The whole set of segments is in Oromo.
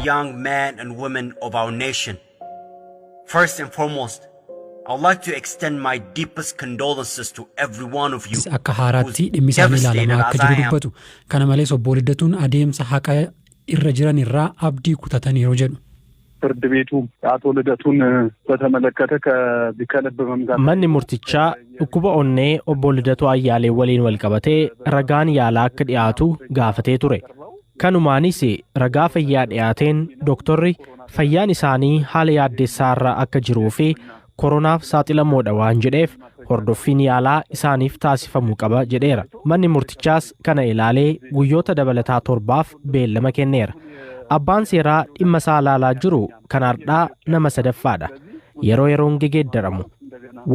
young men and women of our nation. First and foremost, I would like to extend my deepest condolences to every one of you Akka haaraatti dhimmi isaanii ilaalamaa akka jiru dubbatu. Kana malees obbo Liddatuun adeemsa haqa irra jiran irraa abdii kutataniiru jedhu. ፍርድ ቤቱ አቶ ልደቱን በተመለከተ ከዚህ ከልብ ህመም ጋር Manni murtichaa dhukkuba onnee obbo Lidatuu Ayyaalee waliin walqabatee ragaan yaalaa akka dhiyaatu gaafatee ture. Kanumaanis ragaa fayyaa dhiyaateen dooktorri fayyaan isaanii haala yaaddessaa irra akka jiruu fi koronaaf saaxilamoodha waan jedheef, hordoffiin yaalaa isaaniif taasifamuu qaba jedheera. Manni murtichaas kana ilaalee guyyoota dabalataa 7f beellama kenneera. Abbaan seeraa dhimma isaa ilaalaa jiru kan har'aa nama sadaffaadha. Yeroo yeroon gegeeddaramu.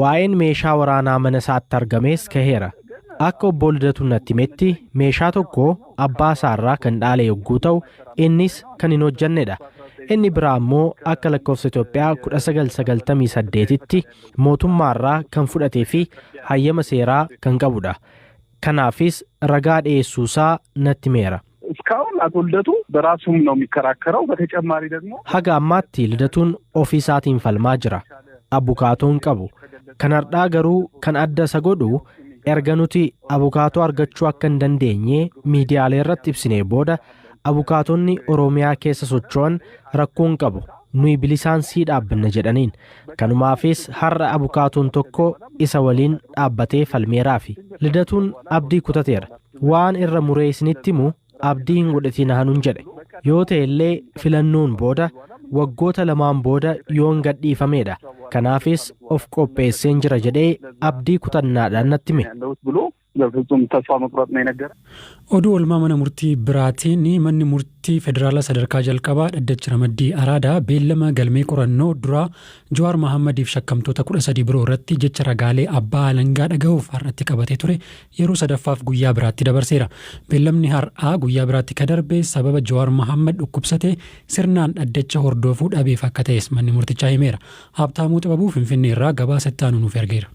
Waa'een meeshaa waraanaa mana isaatti argamees kaheera. Akka obbo Lidatuun natti himetti, meeshaa tokko abbaa isaarraa kan dhaale yogguu ta'u, innis kan hin hojjannedha. Inni biraa immoo akka lakkoofsa Itoophiyaa 1998tti mootummaarraa kan fudhatee fi hayyama seeraa kan qabudha. Kanaafis ragaa dhiyeessuusaa natti himeera. እስካሁን አቶ ልደቱ በራሱም ነው የሚከራከረው። በተጨማሪ ደግሞ Haga ammaatti Lidatuun ofii isaatiin falmaa jira. Abukaatoo hin qabu. Kan har'aa garuu kan adda isa godhu, erga nuti abukaatoo argachuu akka hin dandeenye miidiyaalee irratti ibsinee booda, abukaatonni Oromiyaa keessa socho'an rakkoo hin qabu, nuyi bilisaan sii dhaabbanna jedhaniin. Kanumaafis har'a abukaatoon tokko isa waliin dhaabbatee falmeeraafi. Lidatuun abdii kutateera. Waan irra muree isinitti himu, abdii hin godhatin hanuun jedhe. Yoo ta'e illee filannoon booda, waggoota 2n booda yoon gadhiifameedha. Kanaafis of qopheesseen jira jedhee abdii kutannaadhaan natti hime. ያለሁት ብሎ በፍጹም ተስፋ መቁረጥ ነው የነገረ። Oduu oolmaa mana murtii biraatiin, manni murtii federaalaa sadarkaa jalqabaa dhaddachi ramaddii Araadaa beellama galmee qorannoo duraa Jawaar Mahaammadiif shakkamtoota 13 biroo irratti jecha ragaalee abbaa alangaa dhagahuuf har'atti qabatee ture yeroo sadaffaaf guyyaa biraatti dabarseera. Beellamni har'aa guyyaa biraatti ka darbe sababa Jawaar Mahaammad dhukkubsatee sirnaan dhaddacha hordofuu dhabeef akka ta'es manni murtichaa himeera. Haabtaamuu Xibabuu Finfinnee irraa gabaasa itti aanu nuuf ergeera.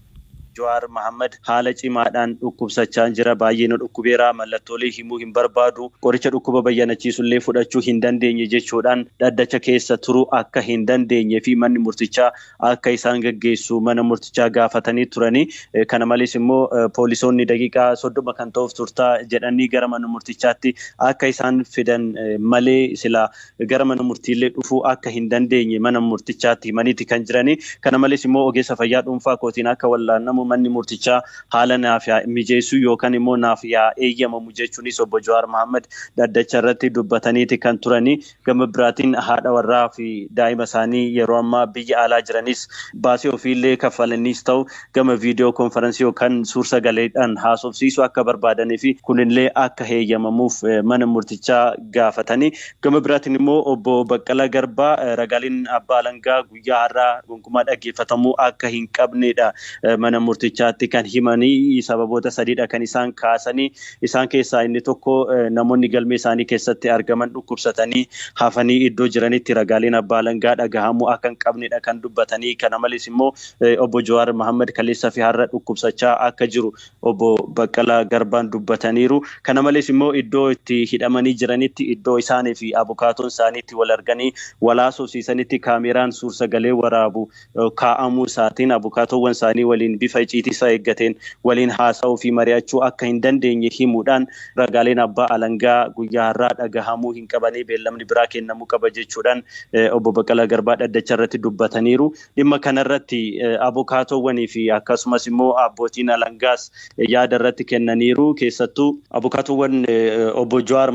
Jawaar Mahammad haala cimaadhaan dhukkubsachaa jira. Baay'ee nu dhukkubeera. Mallattoolee himuu hin barbaadu. Qoricha dhukkuba bayyanachiisullee fudhachuu hin dandeenye jechuudhaan, dhaddacha keessa turuu akka hin dandeenye fi manni murtichaa akka isaan gaggeessu mana murtichaa gaafatanii turanii. Kana malees immoo poolisoonni daqiiqaa 30 kan ta'uuf turtaa jedhanii gara mana murtichaatti akka isaan fidan malee sila gara mana murtiillee dhufuu akka hin dandeenye mana murtichaatti himaniiti kan jiranii. Kana malees immoo ogeessa fayyaa dhuunfaa kootiin akka wallaannamu manni murtichaa haala naaf mijeessuu yookaan immoo naaf yaa eeyyamamu jechuunis obbo Jawaar Mahammad dhaddacha irratti dubbataniiti kan turanii. Gama biraatiin haadha warraa fi daa'ima isaanii yeroo ammaa biyya alaa jiranis baasii ofiillee kaffalaniis ta'u gama viidiyoo konferansii yookaan suur-sagaleedhaan haasofsiisuu akka barbaadanii fi kunillee akka heeyyamamuuf mana murtichaa gaafatanii. Gama biraatiin immoo obbo Baqqalaa Garbaa ragaaleen abbaa alangaa guyyaa har'aa gonkumaa dhaggeeffatamuu akka hin qabnedha mana murtichaatti kan himanii. Sababoota sadiidha kan isaan kaasanii. Isaan keessaa inni tokko, namoonni galmee isaanii keessatti argaman dhukkubsatanii hafanii iddoo jiranitti ragaaleen abbaa alangaa dhagahamuu akka hin qabnedha kan dubbatanii. Kana malees immoo obbo Jawaar Mahammad kaleessa fi har'a dhukkubsachaa akka jiru obbo Baqqalaa Garbaan dubbataniiru. Kana malees immoo iddoo itti hidhamanii jiranitti, iddoo isaanii fi abukaatoon isaaniitti wal arganii wal haasofsiisanitti kaameraan suur-sagalee waraabu kaa'amuu isaatiin abukaatoowwan isaanii waliin bifa icciitii isaa eeggateen waliin haasa'uu fi mari'achuu akka hin dandeenye himuudhaan, ragaaleen abbaa alangaa guyyaa har'aa dhagahamuu hin qabanii, beellamni biraa kennamuu qaba jechuudhaan obbo Baqqalaa Garbaa dhaddacha irratti dubbataniiru. Dhimma kanarratti abukaatoowwanii fi akkasumas immoo abbootiin alangaas yaada irratti kennaniiru. Keessattuu abukaatoowwan obbo Jawaar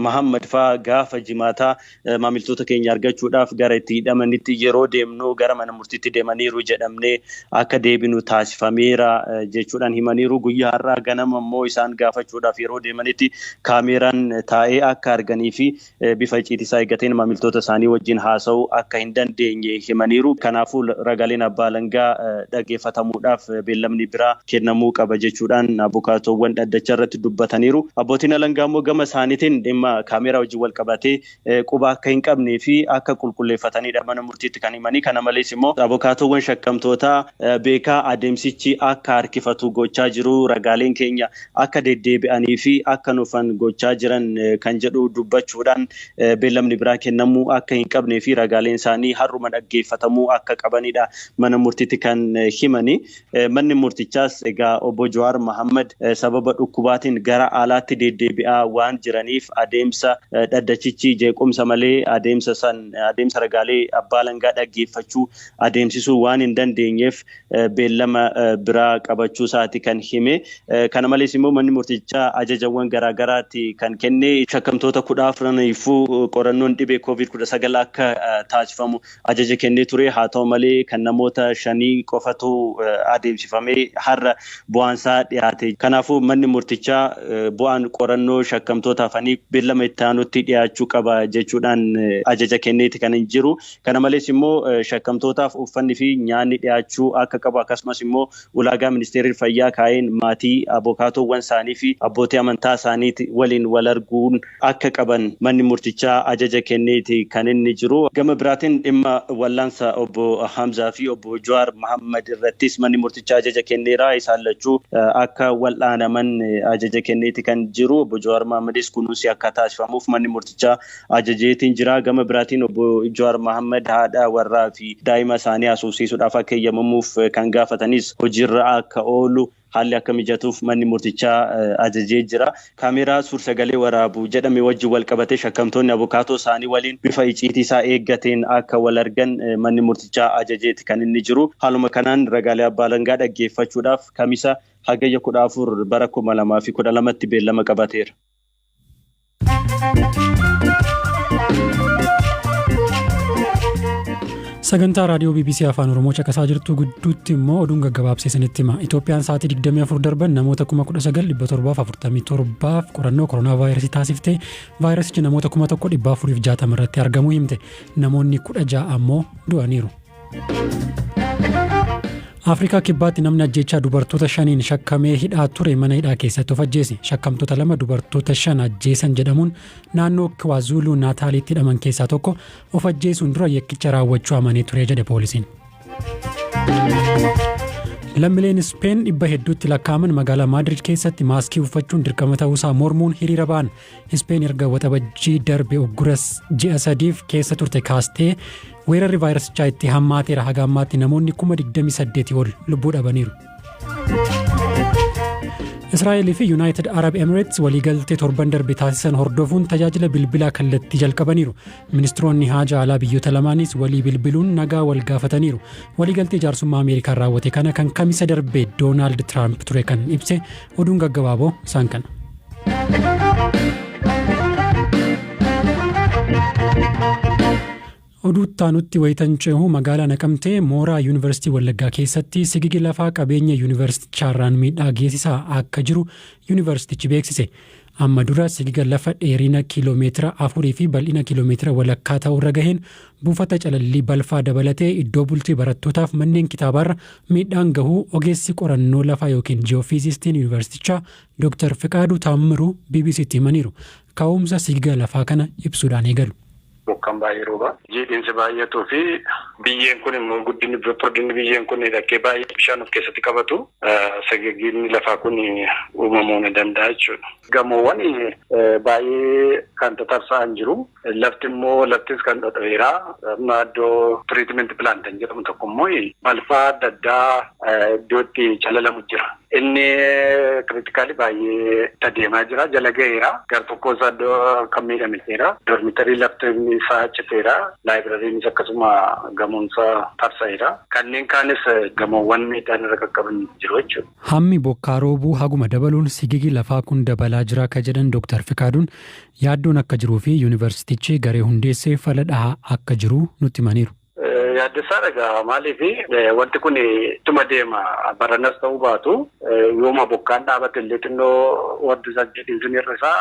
Mahammad fa'aa gaafa jimaataa maamiltoota keenya argachuudhaaf gara itti hidhamanitti yeroo deemnu gara mana murtiitti deemaniiru jedhamnee akka deebinu taasifameera jechuudhaan himaniiru. Guyyaa har'aa ganama immoo isaan gaafachuudhaaf yeroo deemanitti kaameeraan taa'ee akka arganii fi bifa icciitii isaa eeggateen maamiltoota isaanii wajjin haasa'uu akka hin dandeenye himaniiru. Kanaafuu ragaaleen abbaa alangaa dhaggeeffatamuudhaaf beellamni biraa kennamuu qaba jechuudhaan abukaatoowwan dhaddacha irratti dubbataniiru. Abbootiin alangaa immoo gama isaaniitiin dhimma Dhimma kaameeraa wajjin wal qabatee quba akka hin qabnee fi akka qulqulleeffatanidha mana murtiitti kan himanii. Kana malees immoo abokaatoowwan shakkamtootaa beekaa adeemsichi akka harkifatu gochaa jiru, ragaaleen keenya akka deddeebi'anii fi akka nufan gochaa jiran kan jedhu dubbachuudhaan beellamni biraa kennamuu akka hin qabnee fi ragaaleen isaanii har'uma dhaggeeffatamuu akka qabanidha mana murtiitti kan himanii. Manni murtichaas egaa obbo Jawaar Mohaammed sababa dhukkubaatiin gara alaatti deddeebi'aa waan jiraniif adeemsa dhaddachichi jeequmsa malee adeemsa san adeemsa ragaalee abbaa alangaa dhaggeeffachuu adeemsisuu waan hin dandeenyeef beellama biraa qabachuu isaati kan hime. Kana malees immoo manni murtichaa ajajawwan garaagaraatti kan kenne, shakkamtoota 14iifuu qorannoon dhibee COVID-19 akka taasifamu ajaja kennee ture. Haa ta'u malee, kan namoota shanii qofatu adeemsifamee har'a bu'aansaa dhiyaate. Kanaafuu manni murtichaa bu'aan qorannoo shakkamtoota hafanii beellama itti aanutti dhiyaachuu qaba jechuudhaan ajaja kenneeti kan hin jiru. Kana malees immoo shakkamtootaaf uffanni fi nyaanni dhiyaachuu akka qabu, akkasumas immoo ulaagaa ministeerri fayyaa kaa'een maatii, abokaatoowwan isaanii fi abbootii amantaa isaanii waliin wal arguun akka qaban manni murtichaa ajaja kenneeti kan inni jiru. Gama biraatiin dhimma wallaansa obbo Hamzaa fi obbo Jawaar Mohaammed irrattis manni murtichaa ajaja kenneera. Isaan lachuu akka wal'aanaman ajaja kenneeti kan jiru. Obbo Jawaar Mohammedis kunuunsi akka taasifamuuf manni murtichaa ajajeetiin jira. Gama biraatiin obbo Jawaar Mohaammed haadha warraa fi daa'ima isaanii haasofsiisuudhaaf akka eeyyamamuuf kan gaafatanis hojiirra akka oolu haalli akka mijatuuf manni murtichaa ajajee jira. Kaameeraa suur-sagalee waraabu jedhame wajjin wal qabatee shakkamtoonni abukaatoo isaanii waliin bifa icciitii isaa eeggateen akka wal argan manni murtichaa ajajeeti kan inni jiru. Haaluma kanaan ragaalee abbaa alangaa dhaggeeffachuudhaaf Kamisa Hagayya 14 bara 2012tti beellama qabateera. Sagantaa raadiyoo BBC Afaan Oromoo caqasaa jirtu. Gidduutti immoo oduun gaggabaabsee isinitti hima. Itoophiyaan sa'aatii 24 darban namoota 19,747 qorannoo koronaa vaayirasii taasiftee, vaayirasichi namoota 1,460 irratti argamuu himte. Namoonni 16 ammoo du'aniiru. Afrikaa Kibbaatti namni ajjeechaa dubartoota shaniin shakkamee hidhaa ture mana hidhaa keessatti of ajjeese. Shakkamtoota lama dubartoota shan ajjeesan jedhamuun naannoo Kiwaazuluu Naataaliitti hidhaman keessaa tokko of ajjeesuun dura yakkicha raawwachuu amanee ture jedhe poolisiin. Lammiileen Ispeen dhibba hedduutti lakkaa'aman magaalaa Maadrid keessatti maaskii uffachuun dirqama ta'uusaa mormuun hiriira ba'an. Ispeen erga Waxabajjii darbe uggura ji'a 3f keessa turte kaastee weerarri vaayirasichaa itti hammaateera. Haga ammaatti namoonni 28,000 ol lubbuu dhabaniiru. Israa'elii fi Yuunaayitid Arab Emirates waliigaltee torban darbe taasisan hordofuun tajaajila bilbilaa kallattii jalqabaniiru. Ministiroonni haja alaa biyyoota lamaanis walii bilbiluun nagaa wal gaafataniiru. Waliigaltee jaarsummaa Ameerikaan raawwate kana kan Kamisa darbe Doonaald Tiraamp ture kan ibse. Oduun gaggabaaboo isaan kana. Oduu itti wayitan cehu, magaalaa Naqamtee mooraa Yuunivarsiitii Wallaggaa keessatti sigigi lafaa qabeenya yuunivarsiitichaarraan miidhaa geessisaa akka jiru yuunivarsiitichi beeksise. Amma dura sigiga lafa dheerina kiiloomeetira 4 fi bal'ina kiiloomeetira ½ ta'urra gaheen buufata calallii balfaa dabalatee iddoo bultii barattootaaf manneen kitaabaarra miidhaan gahuu ogeessi qorannoo lafaa yookiin ji'oofiizistiin yuunivarsiitichaa Dr. Fiqaaduu Taammiruu BBCtti himaniiru. Ka'umsa sigiga lafaa kana ibsuudhaan eegalu. Bokkaan baay'ee rooba. Jiidhinsi baay'atuu fi biyyeen kun immoo guddinni furdinni biyyeen kun dhaqqee baay'ee bishaan of keessatti qabatu, sigiginni lafaa kun uumamuu ni danda'a jechuudha. Gamoowwan baay'ee kan tatarsa'an jiru. Lafti immoo laftis kan dhodho'eera. Amma iddoo treatment plant kan jedhamu tokko immoo balfaa adda addaa iddoo itti calalamu jira. Inni critically baay'ee adeemaa jira. Jala ga'eera. Gar tokko isaa iddoo kan miidhame jira. Dormitory lafti isaa citeera. Libraryinis akkasuma gamoonsaa tarsa'eera. Kanneen kaanis gamoowwan miidhaan irra qaqqaban jiru jechuudha. Hammi bokkaa roobuu haguma dabaluun sigigi lafaa kun dabalaa jira ka jedhan Dr. Fikaaduun, yaaddoon akka jiruu fi yuunivarsiitichi garee hundeessee fala dhahaa akka jiru nutti himaniiru. Yaaddessaadha egaa, maaliif wanti kun ittuma deema, baranas ta'uu baatu yooma bokkaan dhaabate illee xinnoo wanti isaa jiidhinsi hir'isaa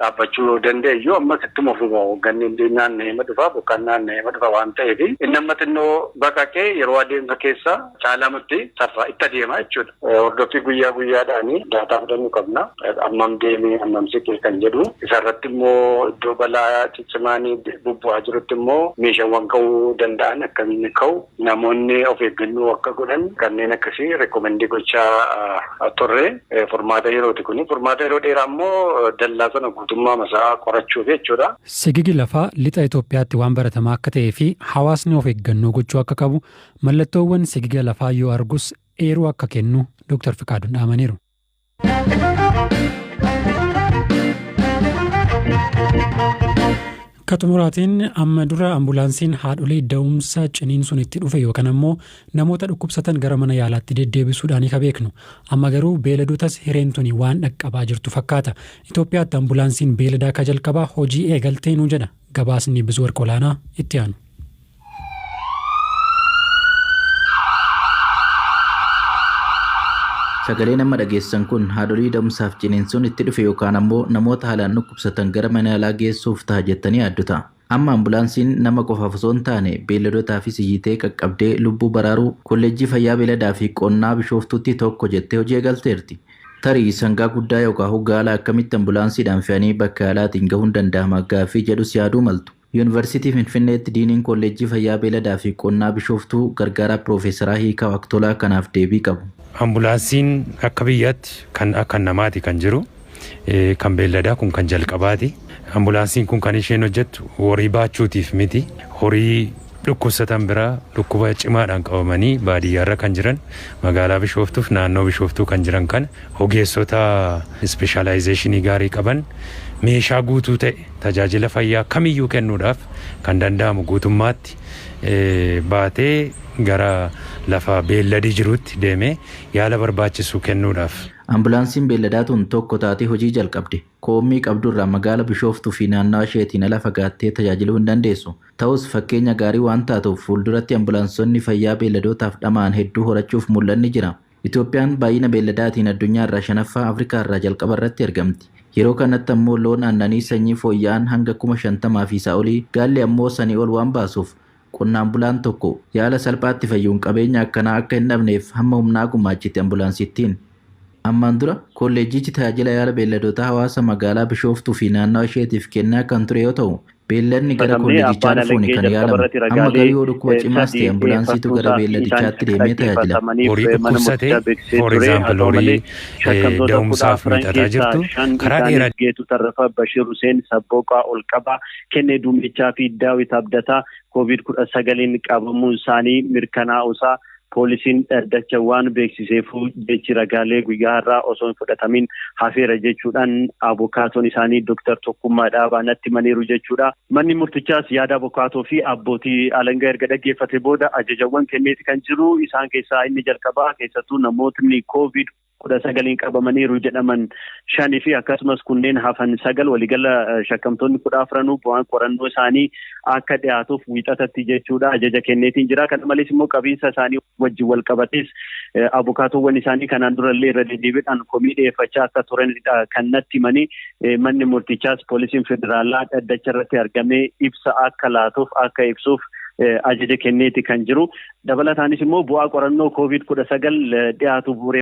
dhaabbachuu danda'e ammas ittuma fufa, ganni illee naanna'ee dhufa, bokkaan naanna'ee dhufa waan ta'eef inni amma xinnoo baqaqee yeroo adeemsa keessa caalamatti sarara itti adeema jechuudha. Hordoffii guyyaa guyyaadhaani daataa fudhannuu qabna. Ammam deemee, ammam siqee kan jedhu isarratti immoo iddoo balaa ciccimaanii bubbu'aa jirutti immoo meeshaawwan ka'uu danda'an akkamiin ka'u, namoonni of eeggannoo akka godhan kanneen akkasii recommend gochaa turre. Furmaata yerooti kuni. Furmaata yeroo dheeraa immoo dallaa sana guutummaa masaa qorachuuf jechuudha. Sigigi lafaa lixa Itoophiyaatti waan baratamaa akka ta'ee fi hawaasni of eeggannoo gochuu akka qabu, mallattoowwan sigiga lafaa yoo argus eeruu akka kennu Dr. Fiqaaduun dhaamaniiru. Akka xumuraatiin, amma dura ambulaansiin haadholii da'umsa ciniinsuun itti dhufe yookaan ammoo namoota dhukkubsatan gara mana yaalaatti deddeebisuudhaan ka beeknu. Amma garuu beeladotas hireen tuni waan dhaqqabaa jirtu fakkaata. Itoophiyaatti ambulaansiin beeladaa ka jalqabaa hojii eegaltee nu jedha gabaasni Bizuwarq Olaanaa itti aanu. Sagalee nama dhageessan kun haadholii da'umsaaf ciniinsuun itti dhufe yookaan ammoo namoota haalaan dhukkubsatan gara mana yaalaa geessuuf ta'a jettanii yaaddu ta'a. Amma ambulaansiin nama qofaaf osoo hin taane beeyladootaafis iyyitee qaqqabdee lubbuu baraaruu Kolleejjii Fayyaa Beeyladaa fi Qonnaa Bishooftuutti tokko jettee hojii eegalteerti. Tarii sangaa guddaa yookaan gaala akkamitti ambulaansiidhaan fe'anii bakka yaalaatiin gahuun danda'ama gaaffii jedhus yaaduu maltu. Yuunivarsiitii Finfinneetti diiniin Kolleejjii Fayyaa Beeyladaa fi Qonnaa Bishooftuu, gargaaraa Piroofeesaraa Hiikaa Waqtolaa kanaaf deebii qabu. Ambulaansiin akka biyyaatti kan akka namaati kan jiru, kan beelladaa kun kan jalqabaati. Ambulaansiin kun kan isheen hojjettu horii baachuutiif miti. Horii dhukkubsatan biraa, dhukkuba cimaadhaan qabamanii baadiyyaarra kan jiran, magaalaa Bishooftuuf naannoo Bishooftuu kan jiran kana ogeessota specialization gaarii qaban, meeshaa guutuu ta'e, tajaajila fayyaa kamiyyuu kennuudhaaf kan danda'amu guutummaatti baatee gara lafa beelladii jirutti deemee yaala barbaachisu kennuudhaaf. Ambulaansiin beelladaa tun tokko taatee hojii jalqabde. Koommii qabdurraa magaala Bishooftuu fi naannawa isheetiin ala fagaattee tajaajiluu hin dandeessu. Ta'us fakkeenya gaarii waan taatuuf fuulduratti ambulaansonni fayyaa beelladootaaf dhama'an hedduu horachuuf mul'anni jira. Itoophiyaan baay'ina beelladaatiin addunyaa irraa shanaffaa, Afrikaa irraa jalqaba irratti argamti. Yeroo kanatti ammoo loon aannanii sanyii fooyya'an hanga 50,000 fi isaa olii, gaalli ammoo sanii ol waan baasuuf qonnaan bulaan tokko yaala salphaatti fayyuun qabeenya akkanaa akka hin dhabneef hamma humnaa gumaachiti ambulaansittiin. Ammaan dura kolleejjichi tajaajila yaala beelladootaa hawaasa magaalaa Bishooftuu fi naannawa isheetiif kennaa kan ture yoo ta'u, beelladni gara kolleejjichaa dhufuun kan yaalamu. Amma garuu yoo dhukkuba cimaas ta'e ambulaansiitu gara beelladichaatti deemee tajaajila. Horii dhukkubsatee, for example, horii da'umsaaf miixataa jirtu karaa dheeraa. Geetu Tarrafa, Bashir Hussein, Sabbooqaa Olqabaa, Kennee Duumichaa fi Daawit Abdataa COVID-19n qabamuun isaanii mirkanaa'uusaa poolisiin dhaddacha waan beeksiseefuu jechi ragaalee guyyaa har'aa osoo hin fudhatamin hafeera jechuudhaan abukaatoon isaanii Dooktar Tokkummaa Dhaabaa natti himaniiru jechuudha. Manni murtichaas yaada abukaatoo fi abbootii alangaa erga dhaggeeffate booda ajajawwan kenneeti kan jiru. Isaan keessaa inni jalqabaa keessattuu namootni COVID-19n qabamaniiru jedhaman shanii fi akkasumas kunneen hafan sagal, waliigala shakkamtoonni 14nuu bu'aan qorannoo isaanii akka dhiyaatuuf wiixatatti jechuudha ajaja kenneetiin jira. Kana malees immoo qabiinsa isaanii wajjin wal qabatees abukaatowwan isaanii kanaan durallee irra deddeebiidhaan komii dhiyeeffachaa akka turanidha kan natti himanii. Manni murtichaas poolisiin federaalaa dhaddacha irratti argamee ibsa akka laatuuf, akka ibsuuf ajaja kenneeti kan jiru. Dabalataanis immoo bu'aa qorannoo COVID-19 dhiyaatu bu'uure